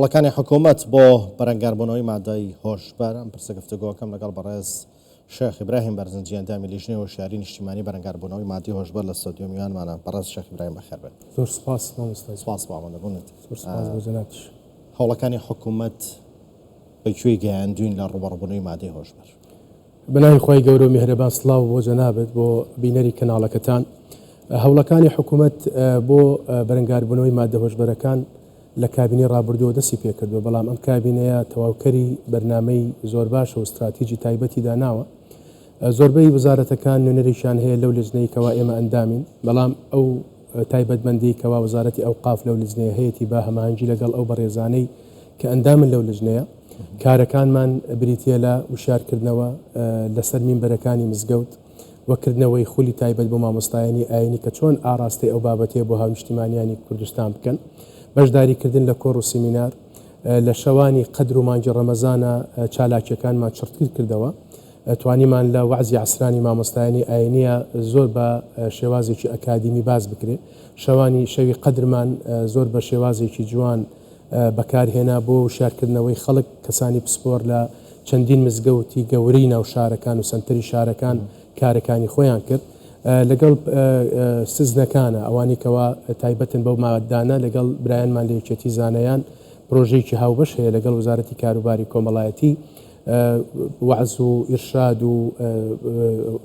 هەوڵەکانی حکوومەت بۆ بەرەنگاربوونەوەی مادەی هۆشبەر، ئەم پرسە گفتوگۆکەم لەگەڵ بەڕێز شێخ ئیبراهیم بەرزنجی ئەندامی لیژنەی هۆشیاری نیشتیمانی بەرەنگاربوونەوەی مادەی هۆشبەر لە ستۆدیۆ میوانمانە. بەڕێز شێخ ئیبراهیم بەخێر بێن. زۆر سپاس مامۆستا گیان. سپاس بۆ ئامادەبوونت. زۆر سپاس بۆ جەنابتیش. هەوڵەکانی حکوومەت بە کوێی گەیاندووین لە ڕووبەڕووبوونەوەی مادەی هۆشبەر؟ بەناوی خوای گەورەو میهرەبان سڵاو بۆ جەنابت بۆ بینەری کەناڵەکەتان. هەوڵەکانی حکومەت بۆ بەرەنگاربوونەوەی ماددە هۆشبەرەکان لە کابینەی ڕابردووەوە دەستی پێکردووە، بەڵام ئەم کابینەیە تەواوکەری بەرنامەی زۆر باشە و ستراتیجی تایبەتی داناوە. زۆربەی وەزارەتەکان نوێنەرێکیان هەیە لەو لجنەی کەوا ئێمە ئەندامین، بەڵام ئەو تایبەتمەندیەی کەوا وەزارەتی ئەوقاف لەو لجنەیە هەیەتی بە هەماهەنگی لەگەڵ ئەو بەڕێزانەی کە ئەندامن لەو لجنەیە، کارەکانمان بریتیە لە وشیارکردنەوە لەسەر مینبەرەکانی مزگەوت و کردنەوەی خولی تایبەت بۆ مامۆستایانی ئاینی کە چۆن ئاڕاستەی ئەو بابەتەیە بۆ هاونیشتیمانیانی کوردستان بکەن، بەشداریکردن لە کۆڕ و سیمینار، لە شەوانی قەدر و مانگی ڕەمەزانا چالاکیەکانمان چڕتر کردەوە، توانیمان لە وەعزی عەسرانی مامۆستایانی ئاینیە زۆر بە شێوازێکی ئەکادیمی باس بکرێ، شەوانی شەوی قەدرمان زۆر بە شێوازێکی جوان بەکارهێنا بۆ وشیارکردنەوەی خەڵک، کەسانی پسپۆر لە چەندین مزگەوتی گەورەی ناو شارەکان و سەنتەری شارەکان کارەکانی خۆیان کرد لەگەڵ سزنەکانە ئەوانەی کەوا تایبەتن بەو مادانە لەگەڵ برایانمان لە یەکێتی زانایان پرۆژەیەکی هاوبەش هەیە لەگەڵ وەزارەتی کاروباری کۆمەڵایەتی وەعز و ئیرشاد و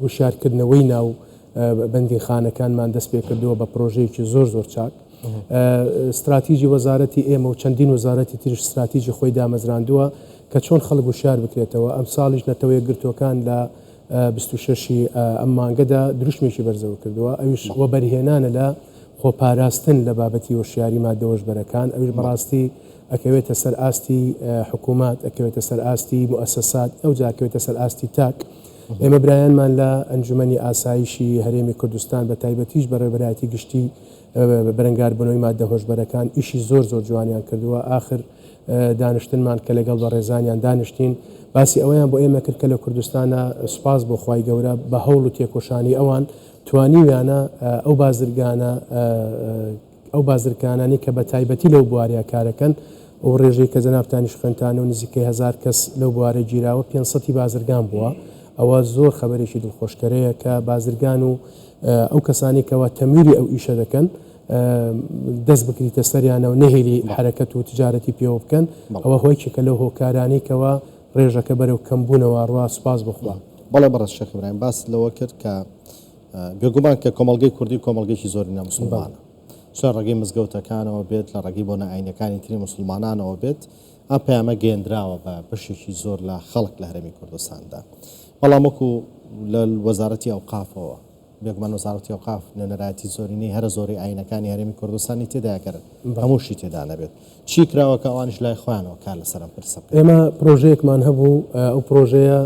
وشیارکردنەوەی ناو بەندینخانەکانمان دەست پێکردووە بە پرۆژەیەکی زۆر زۆر چاک. ستراتیجی وەزارەتی ئێمە و چەندین وەزارەتی تریش ستراتیجی خۆی دامەزراندووە کە چۆن خەڵک وشیار بکرێتەوە. ئەمساڵیش نەتەوە یەکگرتووەکان لە 26 ی ئەم مانگەدا دروشمێکی بەرزەوە کردووە، ئەویش وەبەرهێنانە لە خۆپاراستن لە بابەتی هۆشیاری ماددە هۆشبەرەکان، ئەویش بەڕاستی ئەکەوێتە سەر ئاستی حکوومەت، ئەکەوێتە سەر ئاستی موئەسەسات، ئەوجا ئەکەوێتە سەر ئاستی تاک. ئێمە برایانمان لە ئەنجومەنی ئاسایشی هەرێمی کوردستان بە تایبەتیش بەڕێوەبەرایەتی گشتی بەرەنگاربوونەوەی ماددە هۆشبەرەکان ئیشی زۆر زۆر جوانیان کردووە، ئاخر دانیشتنمان کە لەگەڵ بەڕێزانیان دانیشتین باسی ئەوەیان بۆ ئێمە کرد کە لە کوردستانا سوپاس بۆ خوای گەورە بە هەوڵ و تێکۆشانی ئەوان توانیویانە ئەو بازرگانە ئەو بازرگانانەی کە بە تایبەتی لەو بوارەیا کارەکەن ئەو ڕێژەی کە جەنابتانیش خوێندتانەوە نزیکەی هەزار کەس لەو بوارە گیراوە 500 ی بازرگان بووە ئەوە زۆر خەبەرێکی دڵخۆشکەرەیە کە بازرگان و ئەو کەسانەی کەوا تەمویلی ئەو ئیشە دەکەن دەست بکریتە سەریانەوە نەهێلی حەرەکەت و تجارەتی پێوە بکەن ئەوە هۆیکێکە لەو هۆکارانەی کەوا ڕێژەکە بەرەو کەم بوونەوە ڕوا سوپاس بۆ خوا. بەڵێ بەڕێز شێخ ئیبراهیم باست لەوە کرد کە بێگومان کە کۆمەڵگەی کوردی کۆمەڵگەیەکی زۆرینە موسڵمانە چ لە ڕێگەی مزگەوتەکانەوە بێت لە ڕێگەی بۆنە ئاینیەکانی تری موسڵمانانەوە بێت ئەم پەیامە گەیەندراوە بە بەشێکی زۆر لە خەڵک لە هەرێمی کوردستاندا. بەڵام وەکو لە وەزارەتی ئەوقافەوە، بێگومان وەزارەتی ئەوقاف نوێنەرایەتی زۆرینەی هەرە زۆری ئایینەکانی هەرێمی کوردستانی تێدایە گەر هەمووشی تێدا نەبێت. چی کراوە کە ئەوانیش لای خۆیانەوە کار لەسەر ئەم پرسە بکەن؟ ئێمە پرۆژەیەکمان هەبوو، ئەو پرۆژەیە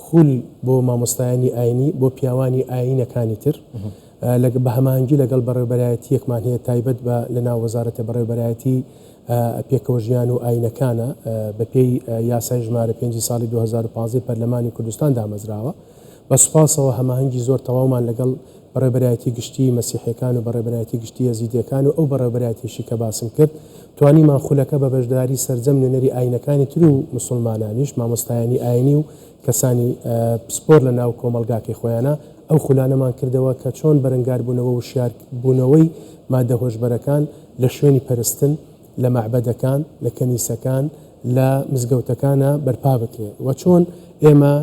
خول بۆ مامۆستایانی ئایینی، بۆ پیاوانی ئایینەکانی تر، بە هەماهەنگی لەگەڵ بەڕێوەبەرایەتییەکمان هەیە تایبەت بە لەناو وەزارەتە بەڕێوەبەرایەتی پێکەوەژیان و ئایینەکانە، بەپێی یاسای ژمارە پێنجی ساڵی 2015 پەرلەمانی کوردستان دامەزراوە. بە سوپاسەوە هەماهەنگی زۆر تەواومان لەگەڵ بەڕێوەبەرایەتی گشتیی مەسیحییەکان و بەڕێوەبەرایەتی گشتیی یەزیدییەکان و ئەو بەڕێوەبەرایەتیەشی کە باسم کرد، توانیمان خولەکە بە بەشداری سەرجەم نوێنەری ئایینەکانی تر و موسوڵمانانیش، مامۆستایانی ئایینی و کەسانی پسپۆر لە ناو کۆمەڵگاکەی خۆیانا، ئەو خولانەمان کردەوە کە چۆن بەرەنگاربوونەوە و وشیاربوونەوەی مادە هۆشبەرەکان لە شوێنی پەرستن، لە مەعبەدەکان، لە کەنیسەکان، لە مزگەوتەکانا بەرپا بکرێ و چۆن ئێمە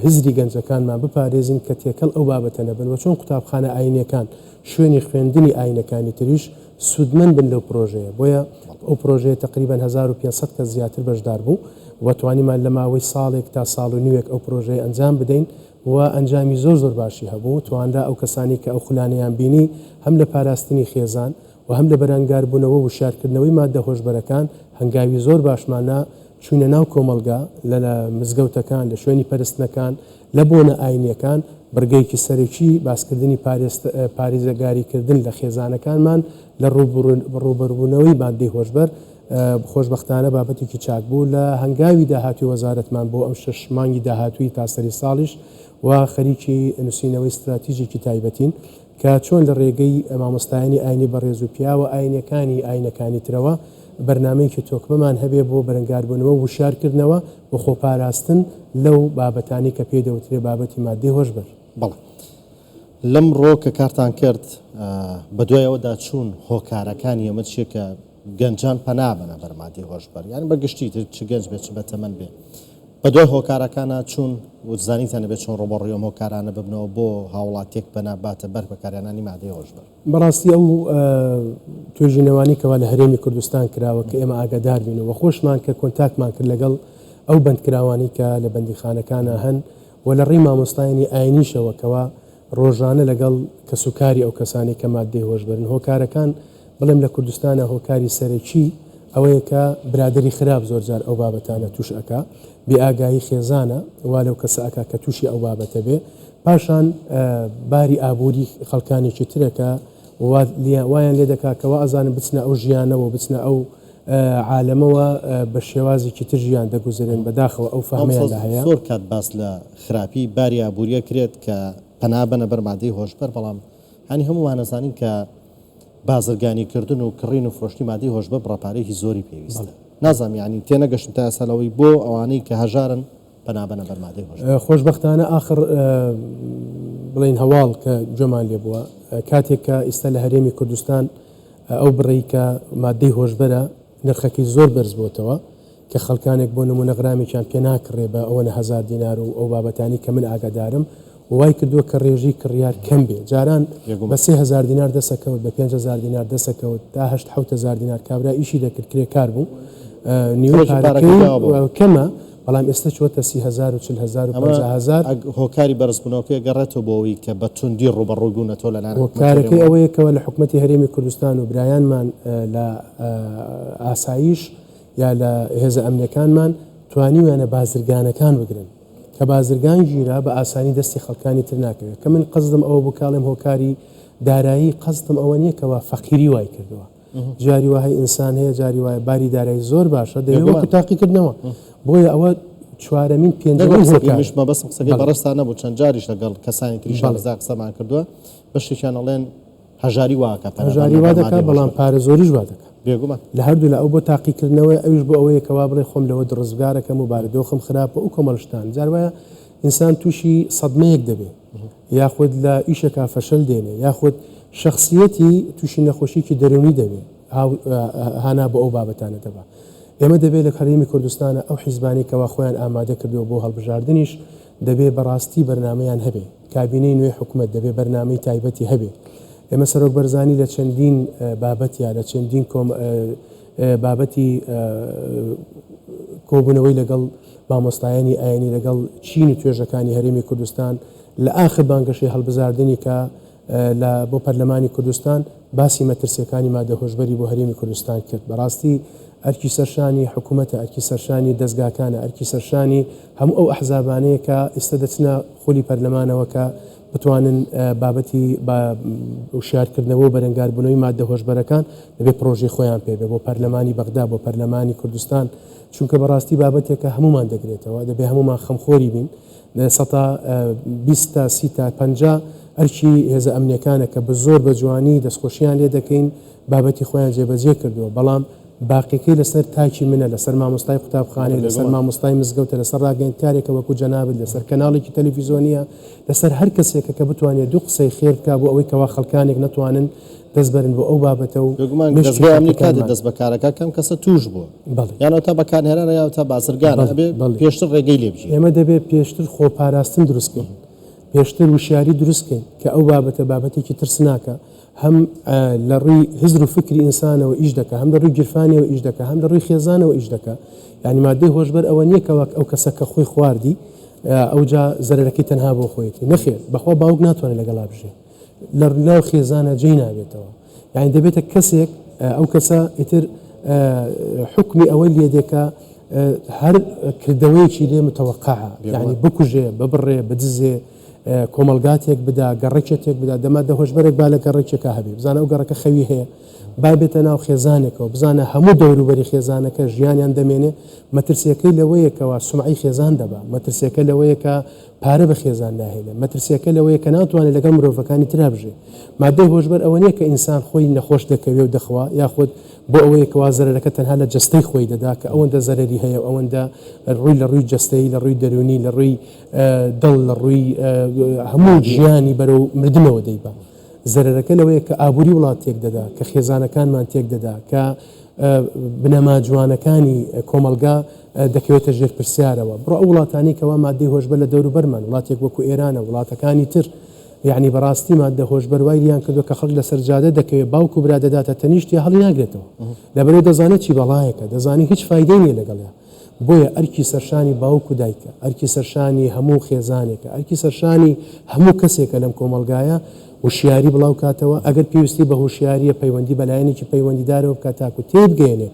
هزری گەنجەکانمان بپارێزین کە تێکەڵ ئەو بابەتە نەبن و چۆن قوتابخانە ئاینیەکان شوێنی خوێندنی ئاینەکانی تریش سوودمەند بن لەو پرۆژەیە بۆیە ئەو پرۆژەیە تەقریبەن 1500 کەس زیاتر بەشدار بوو و توانیمان لە ماوەی ساڵێک تا ساڵ و نیوێک ئەو پرۆژەیە ئەنجام بدەین و ئەنجامی زۆر زۆر باشی هەبوو توانرا ئەو کەسانەی کە ئەو خولانەیان بینی هەم لە پاراستنی خێزان و هەم لە بەرەنگاربوونەوە و وشیارکردنەوەی ماددە هۆشبەرەکان هەنگاوی زۆر باشمان نا، چووینە ناو کۆمەڵگا، لە مزگەوتەکان، لە شوێنی پەرستنەکان، لە بۆنە ئاینییەکان، بڕگەیەکی سەرەکی باسکردنی پارێزگاریکردن لە خێزانەکانمان لە ڕووبەڕووبوونەوەی ماددەی هۆشبەر، خۆشبەختانە بابەتێکی چاک بوو لە هەنگاوی داهاتووی وەزارەتمان بۆ ئەم شەش مانگی داهاتووی تا سەری ساڵیش و خەریکی نووسینەوەی ستراتیژێکی تایبەتین کە چۆن لە ڕێگەی مامۆستایانی ئاینی بەڕێز و پیاوە ئاینیەکانی ئاینەکانی ترەوە بەرنامەیەکی تۆکمەمان هەبێ بۆ بەرەنگاربوونەوە و وشیارکردنەوە و خۆپاراستن لەو بابەتانەی کە پێی دەوترێ بابەتی ماددەی هۆشبەر. بەڵێ. لەمڕۆ کە کارتان کرد بەدوای ئەوەدا چوون هۆکارەکانی ئەمە چییە کە گەنجان پەنا بەنە بەر مادەی هۆشبەر یان بە گشتی تر چ گەنج بێت چ بە تەمەن بێ بەدوای هۆکارەکانە چوون و زانیتان ئەبێت چۆن ڕووبەڕووی ئەم هۆکارانە ببنەوە بۆ هاوڵاتیەک پەنا باتە بەر بەکارهێنانی مادەی هۆشبەر؟ بەڕاستی ئەو توێژینەوانەی کەوا لە هەرێمی کوردستان کراوە کە ئێمە ئاگادار بین و خۆشمان کە کۆنتاکمان کرد لەگەڵ ئەو بەندکراوانەی کە لە بەندیخانەکانا هەن و لە ڕێی مامۆستایانی ئاینیشەوە کەوا ڕۆژانە لەگەڵ کەسوکاری ئەو کەسانەی کە ماددەی هۆشبەرن هۆکارەکان بڵێم لە کوردستانا هۆکاری سەرەکی ئەوەیە کە برادەری خراپ زۆر جار ئەو بابەتانە توش ئەکا بێ ئاگایی خێزانە وا لەو کەسە ئەکا کە توشی ئەو بابەتە بێ پاشان باری ئابووری خەڵکانێکی ترە کە وایان لێ دەکا کە وا ئەزانن بچنە ئەو ژیانەوە بچنە ئەو عالەمەوە بە شێوازێکی تر ژیان دەگوزەرێن بەداخەوە ئەو فەهمەیان لا هەیە. زۆر کات باس لە خراپی باری ئابووریە کرێت کە پەنا بەنە بەر مادەی هۆشبەر بەڵام هانی هەموومان ئەزانین کە بازرگانی کردن و کڕین و فرۆشتنی مادەی هۆشبەر بڕە پارەیەکی زۆری پێویستە نازانم یانی تێنەگەشتم تا ئێستا لەوەی بۆ ئەوانەی کە هەژارن پەنا بەنە بەر مادەی هۆشبەر. خۆشبەختانە ئاخر بڵێین هەواڵ کە گوێمان لێ بووە کاتێک کە ئیستا لە هەرێمی کوردستان ئەو بڕەی کە مادەی هۆشبەرە نرخەکەی زۆر بەرز بۆتەوە کە خەڵکانێک بۆ نموونە غرامێکیان پێ ناکڕێ بە ئەوەنە هەزار دینار و ئەو بابەتانەی کە من ئاگادارم و وای کردووە کە ڕێژەی کڕیار کەم بێ جاران بە 3000 دینار دەسەکەوت بە 5000 دینار دەسەکەوت تا 8 7000 دینار کابرا ئیشی دەکرد کرێکار بوو نیوەی پارەکەی کەمە بەڵام ئێستا چووەتە 30 هەزار و 40 هەزار و 50 هەزار. هۆکاری بەرزبوونەوەکەی گەڕێتەوە بۆ ئەوەی کە بە توندی ڕووبەڕووی بوونەتەوە لەلایەن حکومەتی هۆکارەکەی هەرێمەوە. ئەوەیە کەوا لە حکومەتی هەرێمی کوردستان و برایانمان لە ئاسایش یا لە هێزە ئەمنیەکانمان توانیویانە بازرگانەکان بگرن کە بازرگان گیرا بە ئاسانی دەستی خەڵکانی تر ناکەوێت کە من قەزدم ئەوە بوو کاڵێم هۆکاری دارایی قەزدم ئەوە نییە کەوا فەقیری وای کردووە جاری وایە ئینسان هەیە جاری وایە باری دارایی زۆر باشە دەیەوێت وەکو تاقیکردنەوە بۆیە ئەوە چوارەمین پێنجەمین هۆکار. منیش مەبەستم قسەکەی بەڕێزتان نەبوو چەند جاریش لەگەڵ کەسانی تریش شارەزا قسەمان کردووە بەشێکیان ئەڵێن هەژاری وا ئەکا پەنا هەژاری وا دەکا بەڵام پارە زۆریش وا دەکا. بێگومان. لە هەردوو لا ئەو بۆ تاقیکردنەوەیە ئەویش بۆ ئەوەیە کە وا بڵێ خۆم لەوە ڕزگارەکەم و بارودۆخم خراپە و کۆمەڵ شتان جار وایە ئینسان تووشی سەدمەیەک دەبێ یاخود لە ئیشێکا فەشەل دێنێ یاخود شەخسیەتی تووشی نەخۆشیکی دەروونی دەبێ هانا بۆ ئەو بابەتانە دەبا ئێمە دەبێ لە هەرێمی کوردستانە ئەو حیزبانەی کەوا خۆیان ئامادە کردووە بۆ هەڵبژاردنیش دەبێ بەڕاستی بەرنامەیان هەبێ کابینەی نوێی حکومەت دەبێ بەرنامەی تایبەتی هەبێ ئێمە سەرۆک بەرزانی لە چەندین بابەتیا لە چەندین کۆم بابەتی کۆبوونەوەی لەگەڵ مامۆستایانی ئاینی لەگەڵ چین و توێژەکانی هەرێمی کوردستان لە ئاخر بانگەشەی هەڵبزاردنی کە لە بۆ پەرلەمانی کوردستان باسی مەترسیەکانی مادە هۆشبەری بۆ هەرێمی کوردستان کرد بەڕاستی ئەرکی سەرشانی حکومەتە ئەرکی سەرشانی دەزگاکانە ئەرکی سەرشانی هەموو ئەو ئەحزابانەیە کە ئیستا دەچنە خولی پەرلەمانەوە کە بتوانن بابەتی بە وشیارکردنەوە و بەرەنگاربوونەوەی ماددە هۆشبەرەکان دەبێ پڕۆژەی خۆیان پێ بێ بۆ پەرلەمانی بەغدا بۆ پەرلەمانی کوردستان چونکە بەڕاستی بابەتێکە هەموومان دەگرێتەوە دەبێ هەموومان خەمخۆری بین سەتا 20 تا 30 تا 50 ئەرکی هێزە ئەمنیەکانە کە بە زۆر بە جوانی دەستخۆشیان لێ دەکەین بابەتی خۆیان جێبەجێ کردووە بەڵام باقیەکەی لەسەر تاکی منە، لەسەر مامۆستای قوتابخانەیە، لەسەر مامۆستای مزگەوتە، لەسەر ڕاگەیەندکارێکە وەکو جەنابت، لەسەر کەناڵێکی تەلەفیزۆنییە، لەسەر هەر کەسێکە کە بتوانێت دوو قسەی خێر بکا بۆ ئەوەی کەوا خەڵکانێک نەتوانن دەست بەرن بۆ ئەو بابەتە و بێگومان مێشکی دەزگای ئەمنی کاتێ خەڵکەکانمان. دەست بە کارەکا کەم کەسە تووش بووە بەڵێ. یان ئەوتا بەکارهێنانە یا ئەوتا بازرگانە بەڵێ ئەبێ بەڵێ. پێشتر ڕێگەی لێ بگیرێ. ئێمە دەبێ پێشتر خۆپاراستن دروست کەین، پێشتر وشیاری دروست کەین کە ئەو بابەتە بابەتێکی ترسناکە، هەم لە ڕووی هزر و فکری ئینسانەوە ئیش دەکا، هەم لە ڕووی گیرفانیەوە ئیش دەکا، هەم لە ڕووی خێزانەوە ئیش دەکا. یانی مادەی هۆشبەر ئەوە نییە کە وەک ئەو کەسە کە خۆی خواردی ئەوجا زەرەرەکەی تەنها بۆ خۆیەتی. نەخێر، بەخوا باوک ناتوانێت لەگەڵا بژێ. لە ناو خێزانە جێی نابێتەوە. یانی دەبێتە کەسێک ئەو کەسە ئیتر حوکمی ئەوەی لێ دێ کە هەر کردەوەیەکی لێ متەوەقعە. یانی بکوژێ، ببڕێ، بدزێ، کۆمەڵگا تێک بدا، گەڕەکێ تێک بدا، دە ماددە هۆشبەرێک با لە گەڕەکێکا هەبێ، بزانە ئەو گەڕەکە خەوی هەیە؟ با بێتە ناو خێزانێکەوە بزانە هەموو دەوروبەری خێزانەکە ژیانیان دەمێنێ، مەترسیەکەی لەوەیە کەوا سومعەی خێزان دەبا، مەترسیەکە لەوەیە کە پارە بە خێزان ناهێنێ، مەترسیەکە لەوەیە کە ناتوانێ لەگەڵ مرۆڤەکانی ترا بژێ. مادەی هۆشبەر ئەوە نیە کە ئینسان خۆی نەخۆش دەکەوێ و دەخوا یاخود بۆ ئەوەیە کەوا زەرەرەکە تەنها لە جەستەی خۆی دەدا کە ئەوەندە زەرەری هەیە و ئەوەندە ڕووی لە ڕووی جەستەیی لە ڕووی دەروونی لە ڕووی دڵ لە ڕووی هەموو ژیانی بەرەو مردنەوە دەیبا. زەرەرەکە لەوەیە کە ئابووری وڵات تێک دەدا، کە خێزانەکانمان تێک دەدا، کە بنەما جوانەکانی کۆمەڵگا دەکەوێتە ژێر پرسیارەوە. بڕۆ ئەو وڵاتانەی کەوا مادەی هۆشبەر لە دەوروبەرمان، وڵاتێک وەکو ئێرانە، وڵاتەکانی تر، یەعنی بەڕاستی مادە هۆشبەر وای لیان کردووە کە خەڵک لەسەر جادە دەکەوێت باوک و برا دەداتە تەنیشتیا هەڵی ناگرێتەوە. لەبەرئەوەی دەزانێت چی بەڵایەکە، دەزانێت هیچ فایدەی نییە لەگەڵیا. بۆیە ئەرکی سەرشانی باوک و دایکە، ئەرکی سەرشانی هەموو خێزانێکە، ئەرکی سەرشانی هەموو کەسێکە لەم کۆمەڵگایە هوشیاری بڵاوکاتەوە، ئەگەر پێویستی بە هوشیارییە پەیوەندی بە لایەنێکی پەیوەندیدارەوە بکات تاکو تێیبگەیەنێ.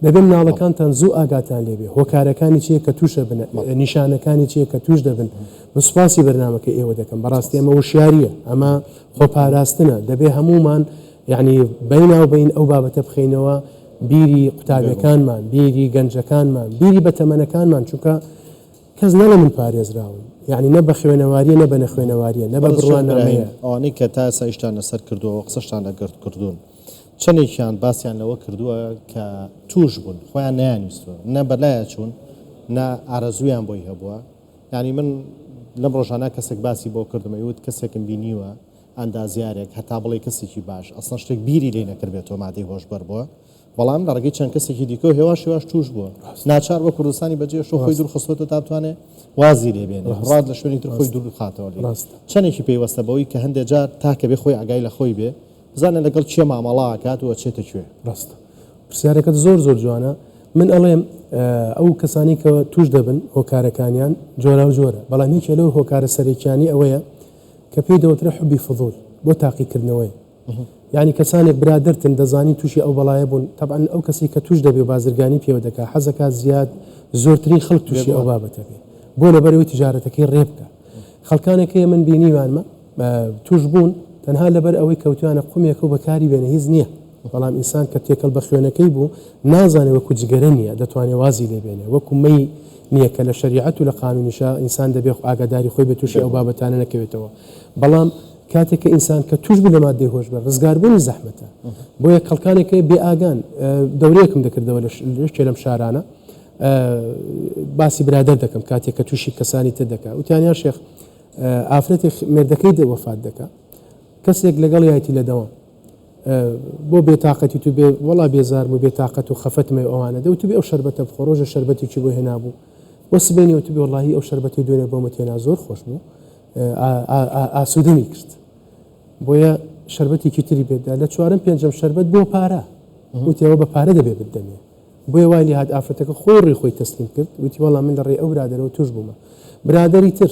دەبێ مناڵەکانتان زوو ئاگاتان لێبێ، هۆکارەکانی چییە کە تووش ئەبن، نیشانەکانی چییە کە تووش دەبن. من سوپاسی بەرنامەکەی ئێوە دەکەم، بەڕاستی ئەمە وشیارییە، ئەمە خۆپاراستنە، دەبێ هەموومان یەعنی بەیناوبەین ئەو بابەتە بخەینەوە بیری قوتابیەکانمان، بیری گەنجەکانمان، بیری بەتەمەنەکانمان، چونکە کەس نەڵێ من پارێزراوم، یەعنی نە بە خوێنەواریە نە بە نەخوێنەواریە، نە بە بەڕێز شێخ براهیم، بڕوانامەیە. ئەوانەی کە تا ئێستا ئیشتان لەسەر کردووە و قسەشتان لەگەر کردوون، چەندێکیان باسیان لەوە کردووە کە تووش بوون، خۆیان نەیانویستووە، نە بەلایا چوون، نە ئارەزوویان بۆی هەبووە، یانی من لەم ڕۆژانە کەسێک باسی بۆ کردم ئەیوت کەسێکم بینیوە ئەندازیارێک هەتا بڵێی کەسێکی باش ئەسڵەن شتێک بیری لێ نەکردبێتەوە مادەی هۆشبەر بووە بەڵام لە ڕێگەی چەند کەسێکی دیکەوە هێواش هێواش تووش بووە ناچار بە کوردستانی بەجێهێشتووە خۆی دوور خستووەتەوە تا بتوانێ وازی لێ بێنێ ڕات لە شوێنی تر خۆی دوور بخاتەوە لێی چەندێکی پەیوەستە بەوەی کە هەندێ جار تاکە بێ خۆی ئاگای لە خۆی بێ بزانێ لەگەڵ کێ مامەڵە ئەکات و ئەچێتە کوێ. ڕاستە پرسیارەکەت زۆر زۆر جوانە من ئەڵێم ئەو کەسانی کە توش دەبن هۆکارەکانیان جۆراو جۆرە بەڵام یەکێ لەو هۆکارە سەرەکیانی ئەوەیە کە پێی دەوترێ حوبی فضول بۆ تاقیکردنەوەیە یانی کەسانێک برادەرتن دەزانی تووشی ئەو بەڵایە بوون تەبعەن ئەو کەسی کە توش دەبێ و بازرگانی پێوە دەکا حەزەکات زیاد زۆرترین خەڵک تووشی ئەو بابەتە بێ بۆ لەبەرەوەی تجارەتەکەی ڕێ بکە خەڵکانێک هەیە من بینیوانمە توش بوون تەنها لەبەر ئەوەی کەوتویانە قومێکە و بەکاری بێنە هیچ نییە بەڵام ئینسان کە تێکەڵ بە خوێنەکەی بوو نازانێ وەکو جگەرە نییە دەتوانێ وازی لێ بێنێ وەکو مەی نییە کە لە شەریعەت و لە قانونیشا ئینسان دەبێ ئاگاداری خۆی بێ تووشی ئەو بابەتانە نەکەوێتەوە بەڵام کاتێک کە ئینسان کە توش بوو لە مادەی هۆشبەر ڕزگاربوونی زەحمەتە بۆیە خەڵکانێک هەیە بێ ئاگان دەورەیەکم دەکردەوە لە یەکێ لەم شارانە باسی برادەر دەکەم کاتێک کە تووشی کەسانی تر دەکا وتیان یا شێخ ئافرەتێک مێردەکەی وەفات دەکا کەسێک لەگەڵیایەتی لە دەوام بۆ بێتاقەتی تو بێ وەڵا بێزارم و بێتاقەت و خەفەتمە و ئەوانە دە وتبی ئەو شەربەتە بخۆ ڕۆژە شەربەتێکی بۆ هێنابوو بۆ سبەینێ وتبی وەڵاهی ئەو شەربەتەی دوێنێ بۆمت هێنا زۆر خۆش بوو ئاسوودەمی کرد بۆیە شەربەتێکی تری پێدا لە چوارەم پێنجەم شەربەت بۆ پارە وتی ئەوە بە پارە دەبێ بتدەمێ بۆیە وای لێهات ئافرەتەکە خۆی ڕووی خۆی تەسلیم کرد وتی وەڵا من لە ڕێی ئەو برادەرەوە توش بوومە برادەری تر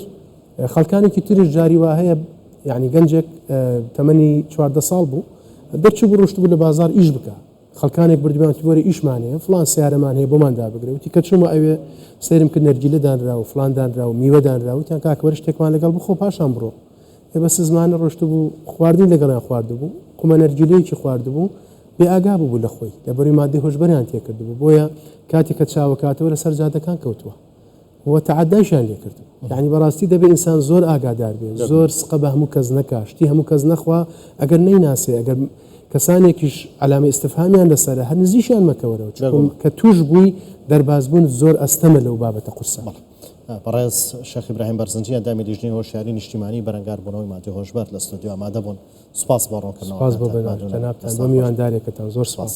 خەڵکانێکی تریش جاری وا هەیە یعنی گەنجێک تەمەنی 14 ساڵ بوو دەرچوو بوو ڕۆشتبوو لە بازار ئیش بکە خەڵکانێک بردبیان وتی وەرە ئیشمان هەیە فڵان سیارەمان هەیە بۆمان دابگرە وتی کە چوومە ئەوێ سەیرم کرد نەرگیلە دانرا و فڵان دانرا و میوە دانرا وتیان کاکە وەرە شتێکمان لەگەڵ بخۆ پاشان بڕۆ ئێ بەس زمانە ڕۆشتبوو خواردنی لەگەڵیان خواردبوو قومە نەرگیلەیەکی خواردبوو بێ ئاگا بوو لە خۆی لەبەروی مادەی هۆشبەریان تێکردبوو بۆیە کاتێک کە چاوەکاتەوە لەسەر جادەکان کەوتووە و تەعەدایشیان لێ کردبوو یعنی بەڕاستی دەبێ ئینسان زۆر ئاگادار بێ زۆر سقە بە هەموو کەس نەکا شتی هەموو کەس نەخوا ئەگەر نەیناسێ ئەگەر کەسانێکیش عەلامە ئیستفهامیان لەسەرە هەر نزیکیان مەکەوەرەوە چونکە کە تووش بووی دەربازبوون زۆر ئەستەمە لەو بابەتە قورسە. بەڕێز شێخ ئیبراهیم بەرزنجی ئەندامی لیژنەی هۆشیاری نیشتیمانی بەرەنگاربوونەوەی مادەی هۆشبەر لە ستۆدیۆ ئامادە بوون. سوپاس بۆ ڕوونکردنەوەکانتان. سوپاس بۆ جەنابتان بۆ میواندارێکەتان زۆر سوپاس.